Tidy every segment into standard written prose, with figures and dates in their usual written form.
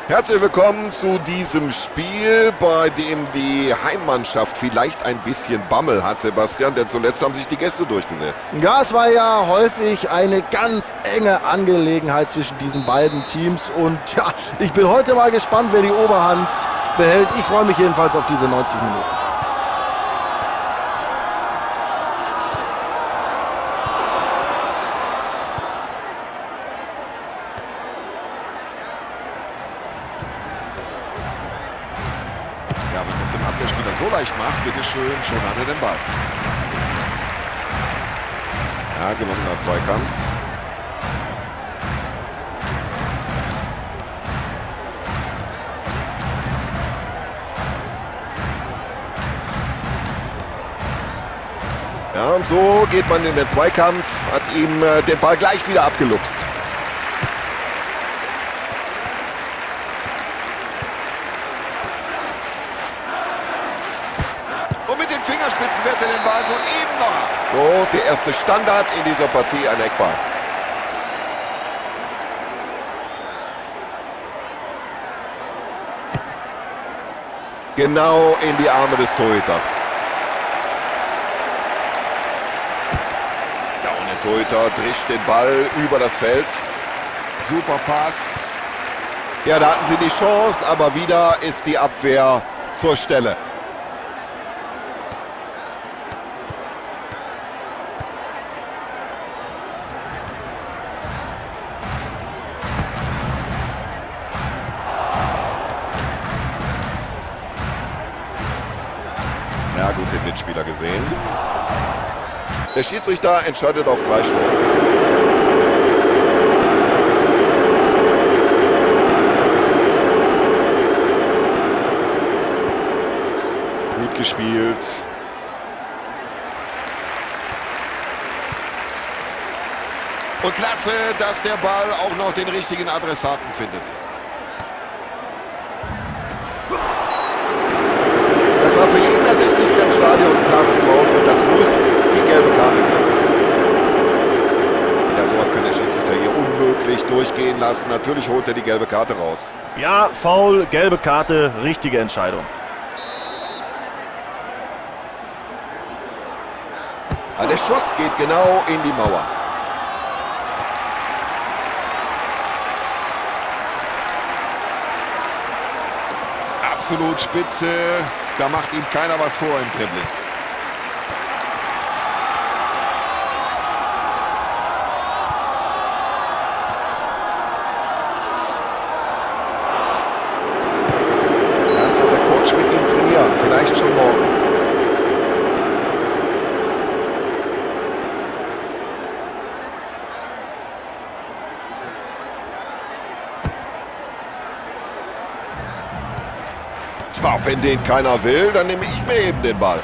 Herzlich willkommen zu diesem Spiel, bei dem die Heimmannschaft vielleicht ein bisschen Bammel hat, Sebastian, denn zuletzt haben sich die Gäste durchgesetzt. Ja, es war ja häufig eine ganz enge Angelegenheit zwischen diesen beiden Teams und ja, ich bin heute mal gespannt, wer die Oberhand behält. Ich freue mich jedenfalls auf diese 90 Minuten. So leicht macht, bitteschön, schon hat er den Ball. Ja, gelungener Zweikampf. Ja, und so geht man in den Zweikampf, hat ihm den Ball gleich wieder abgeluchst. Und mit den Fingerspitzen wird er den Ball soeben noch ab. So, der erste Standard in dieser Partie, ein Eckball. Genau in die Arme des Torhüters. Ja, und der Torhüter drischt den Ball über das Feld. Super Pass. Ja, da hatten sie die Chance, aber wieder ist die Abwehr zur Stelle. Ja, gut, den Mitspieler gesehen. Der Schiedsrichter entscheidet auf Freistoß. Gut gespielt. Und klasse, dass der Ball auch noch den richtigen Adressaten findet. Das war für jeden ersichtlich hier im Stadion ein klares Foul und das muss die gelbe Karte geben. Ja, sowas kann der Schiedsrichter hier unmöglich durchgehen lassen. Natürlich holt er die gelbe Karte raus. Ja, Foul, gelbe Karte, richtige Entscheidung. Aber der Schuss geht genau in die Mauer. Absolut spitze. Da macht ihm keiner was vor im Dribbling. Das wird der Coach mit ihm trainieren, vielleicht schon morgen. Tja, wenn den keiner will, dann nehme ich mir eben den Ball.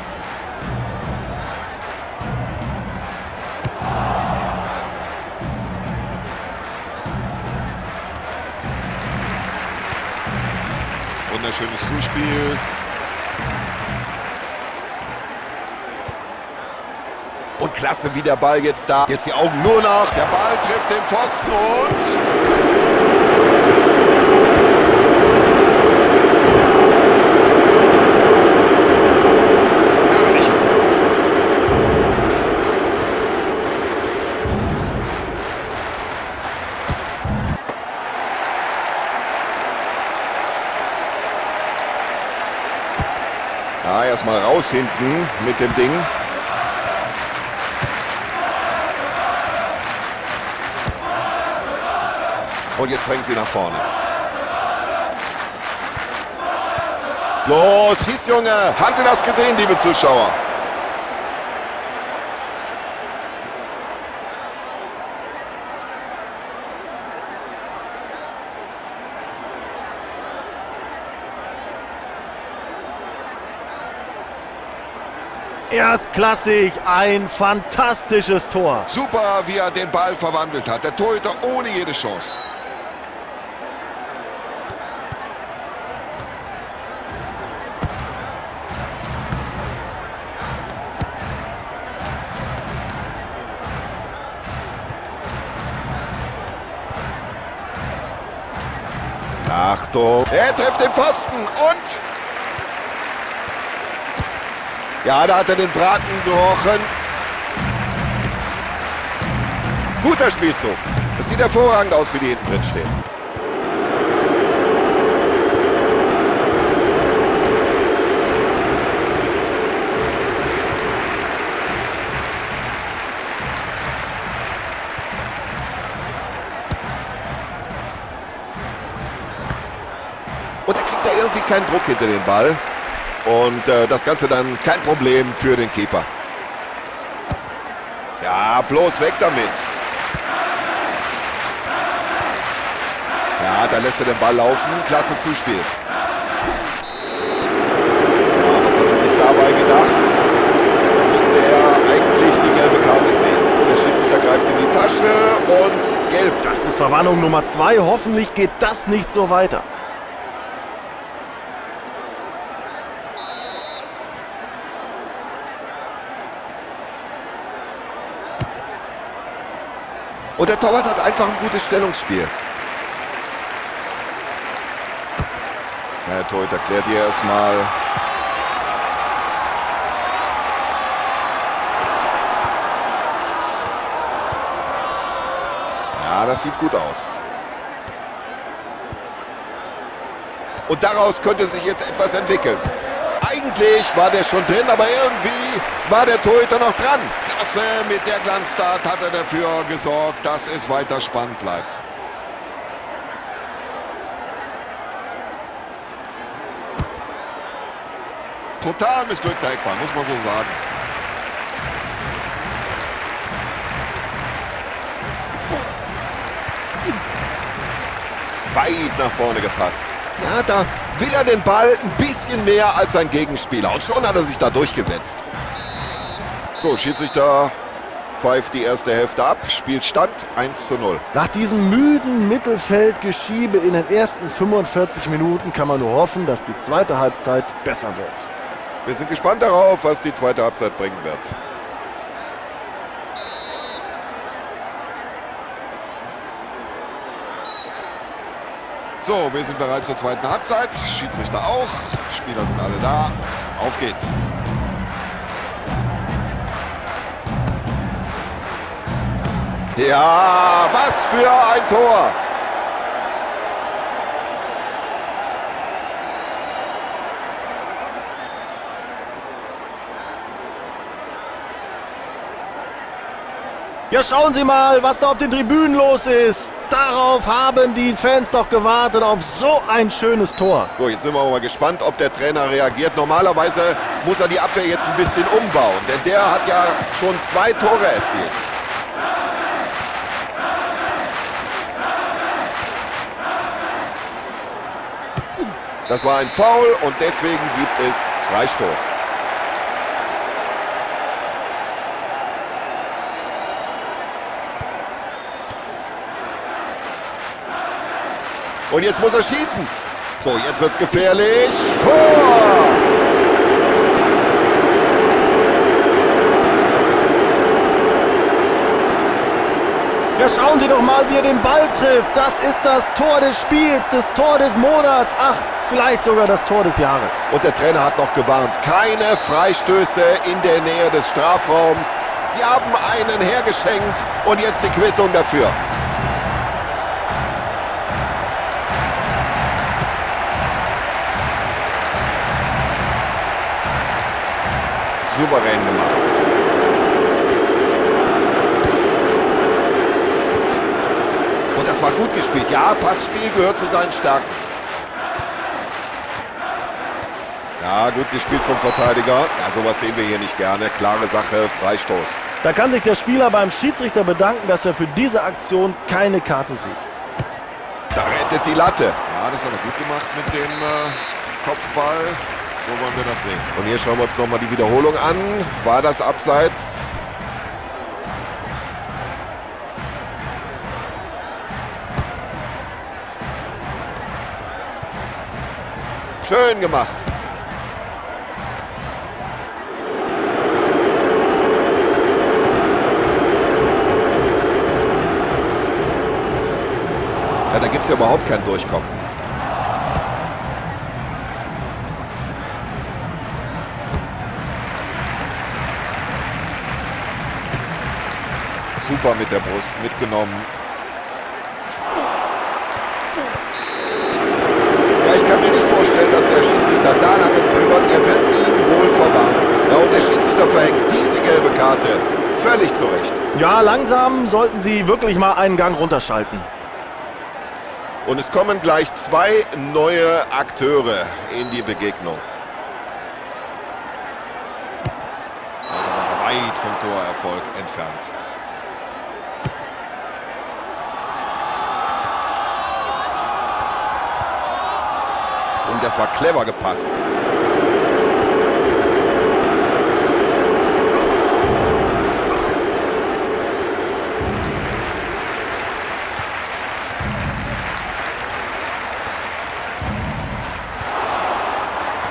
Wunderschönes Zuspiel. Und klasse, wie der Ball jetzt da. Jetzt die Augen nur noch. Der Ball trifft den Pfosten und... Ja, erstmal raus hinten mit dem Ding. Und jetzt drängen sie nach vorne. Los, schieß, Junge! Haben Sie das gesehen, liebe Zuschauer? Erstklassig, ein fantastisches Tor. Super, wie er den Ball verwandelt hat. Der Torhüter ohne jede Chance. Ach, Achtung. Er trifft den Pfosten und... Ja, da hat er den Braten gerochen. Guter Spielzug. Das sieht hervorragend aus, wie die hinten drin stehen. Und er kriegt da irgendwie keinen Druck hinter den Ball. Und das Ganze dann kein Problem für den Keeper. Ja, bloß weg damit. Ja, da lässt er den Ball laufen. Klasse Zuspiel. Ja, was hat er sich dabei gedacht? Da musste er eigentlich die gelbe Karte sehen. Der Schiedsrichter greift in die Tasche und gelb. Das ist Verwarnung Nummer 2. Hoffentlich geht das nicht so weiter. Und der Torwart hat einfach ein gutes Stellungsspiel. Der Torhüter klärt hier erstmal. Ja, das sieht gut aus. Und daraus könnte sich jetzt etwas entwickeln. Eigentlich war der schon drin, aber irgendwie war der Torhüter noch dran. Klasse, mit der Glanztat hat er dafür gesorgt, dass es weiter spannend bleibt. Total missglückter Eckball, muss man so sagen. Weit nach vorne gepasst. Ja, da will er den Ball ein bisschen mehr als sein Gegenspieler. Und schon hat er sich da durchgesetzt. So, Schiedsrichter pfeift die erste Hälfte ab. Spielstand 1:0. Nach diesem müden Mittelfeldgeschiebe in den ersten 45 Minuten kann man nur hoffen, dass die zweite Halbzeit besser wird. Wir sind gespannt darauf, was die zweite Halbzeit bringen wird. So, wir sind bereit zur zweiten Halbzeit. Schiedsrichter auch. Spieler sind alle da. Auf geht's. Ja, was für ein Tor! Ja, schauen Sie mal, was da auf den Tribünen los ist. Darauf haben die Fans doch gewartet, auf so ein schönes Tor. So, jetzt sind wir mal gespannt, ob der Trainer reagiert. Normalerweise muss er die Abwehr jetzt ein bisschen umbauen, denn der hat ja schon 2 Tore erzielt. Das war ein Foul und deswegen gibt es Freistoß. Und jetzt muss er schießen. So, jetzt wird's gefährlich. Tor! Ja, schauen Sie doch mal, wie er den Ball trifft. Das ist das Tor des Spiels, das Tor des Monats. Ach, vielleicht sogar das Tor des Jahres. Und der Trainer hat noch gewarnt. Keine Freistöße in der Nähe des Strafraums. Sie haben einen hergeschenkt und jetzt die Quittung dafür. Souverän gemacht. Und das war gut gespielt. Ja, Passspiel gehört zu seinen Stärken. Ja, gut gespielt vom Verteidiger. Ja, sowas sehen wir hier nicht gerne. Klare Sache, Freistoß. Da kann sich der Spieler beim Schiedsrichter bedanken, dass er für diese Aktion keine Karte sieht. Da rettet die Latte. Ja, das hat er gut gemacht mit dem Kopfball. So wollen wir das sehen. Und hier schauen wir uns nochmal die Wiederholung an. War das abseits? Schön gemacht. Ja, da gibt's ja überhaupt kein Durchkommen. Super mit der Brust mitgenommen. Ja, ich kann mir nicht vorstellen, dass der Schiedsrichter da lange zögert. Er wird ihn wohl verwarnen. Ja, und der Schiedsrichter verhängt diese gelbe Karte völlig zu Recht. Ja, langsam sollten sie wirklich mal einen Gang runterschalten. Und es kommen gleich zwei neue Akteure in die Begegnung. Aber weit vom Torerfolg entfernt. Und das war clever gepasst.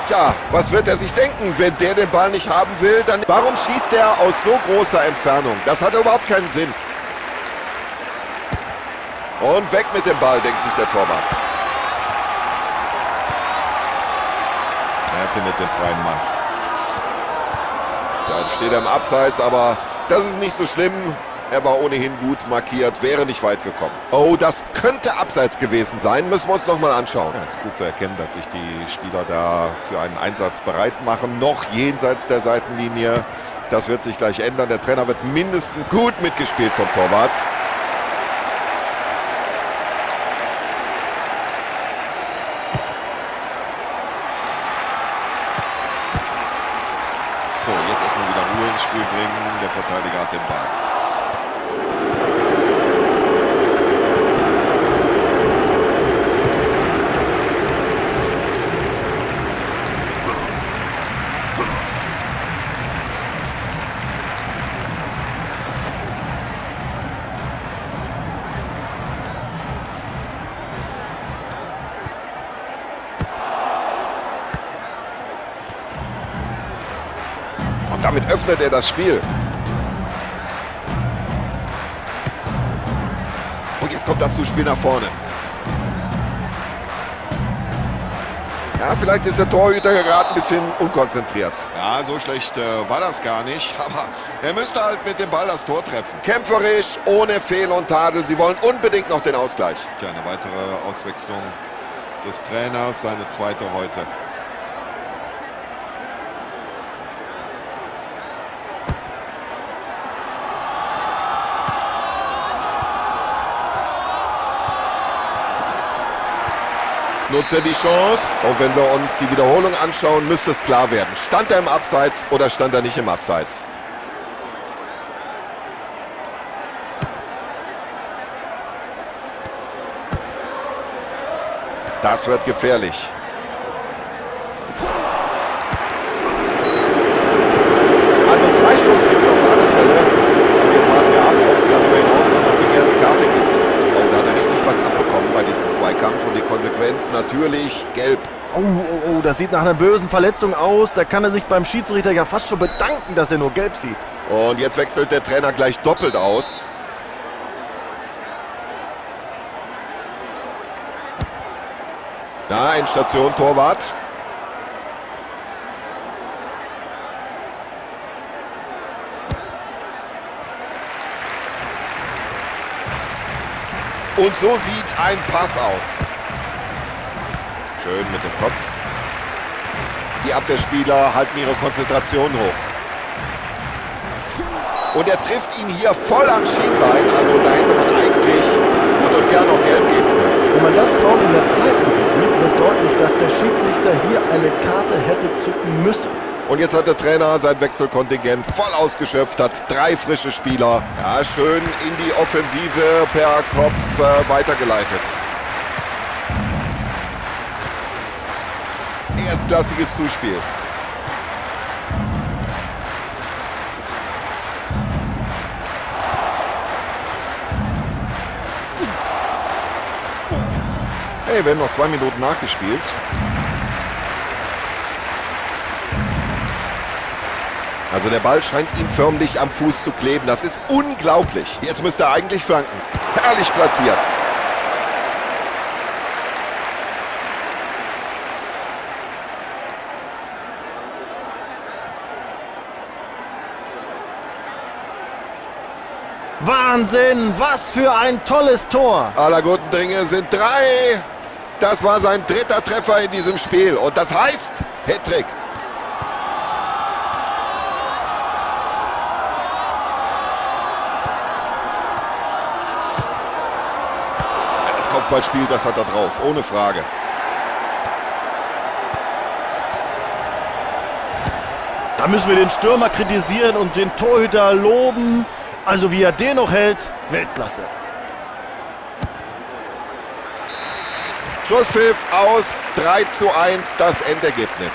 Tja, was wird er sich denken, wenn der den Ball nicht haben will? Dann warum schießt er aus so großer Entfernung? Das hat überhaupt keinen Sinn. Und weg mit dem Ball, denkt sich der Torwart. Er findet den freien Mann. Da steht er im Abseits, aber das ist nicht so schlimm. Er war ohnehin gut markiert, wäre nicht weit gekommen. Oh, das könnte Abseits gewesen sein. Müssen wir uns nochmal anschauen. Ja, ist gut zu erkennen, dass sich die Spieler da für einen Einsatz bereit machen. Noch jenseits der Seitenlinie. Das wird sich gleich ändern. Der Trainer wird mindestens gut mitgespielt vom Torwart. So, jetzt erstmal wieder Ruhe ins Spiel bringen. Der Verteidiger hat den Ball. Und damit öffnet er das Spiel. Und jetzt kommt das Zuspiel nach vorne. Ja, vielleicht ist der Torhüter gerade ein bisschen unkonzentriert. Ja, so schlecht war das gar nicht. Aber er müsste halt mit dem Ball das Tor treffen. Kämpferisch, ohne Fehl und Tadel. Sie wollen unbedingt noch den Ausgleich. Tja, eine weitere Auswechslung des Trainers, seine zweite heute. Nutzt er die Chance. Und wenn wir uns die Wiederholung anschauen, müsste es klar werden. Stand er im Abseits oder stand er nicht im Abseits? Das wird gefährlich. Also Freistoß gibt es auf alle Fälle. Und jetzt warten wir ab, ob es darüber hinaus auch noch die gelbe Karte gibt. Und da hat er richtig was abbekommen bei diesem Zweikampf. Und die Konsequenz natürlich gelb. Oh, oh, oh, das sieht nach einer bösen Verletzung aus. Da kann er sich beim Schiedsrichter ja fast schon bedanken, dass er nur gelb sieht. Und jetzt wechselt der Trainer gleich doppelt aus. Na, Endstation, Torwart. Und so sieht ein Pass aus. Schön mit dem Kopf. Die Abwehrspieler halten ihre Konzentration hoch. Und er trifft ihn hier voll am Schienbein. Also da hätte man eigentlich gut und gern noch gelb geben können. Wenn man das Foul in der Zeitlupe sieht, wird deutlich, dass der Schiedsrichter hier eine Karte hätte zücken müssen. Und jetzt hat der Trainer sein Wechselkontingent voll ausgeschöpft, hat 3 frische Spieler. Ja, schön in die Offensive per Kopf weitergeleitet. Erstklassiges Zuspiel. Hey, wir haben noch 2 Minuten nachgespielt. Also der Ball scheint ihm förmlich am Fuß zu kleben. Das ist unglaublich. Jetzt müsste er eigentlich flanken. Herrlich platziert. Wahnsinn, was für ein tolles Tor. Aller guten Dinge sind drei. Das war sein dritter Treffer in diesem Spiel. Und das heißt Hattrick. Das Kopfballspiel, das hat er drauf, ohne Frage. Da müssen wir den Stürmer kritisieren und den Torhüter loben. Also wie er den noch hält, Weltklasse. Schlusspfiff aus, 3:1 das Endergebnis.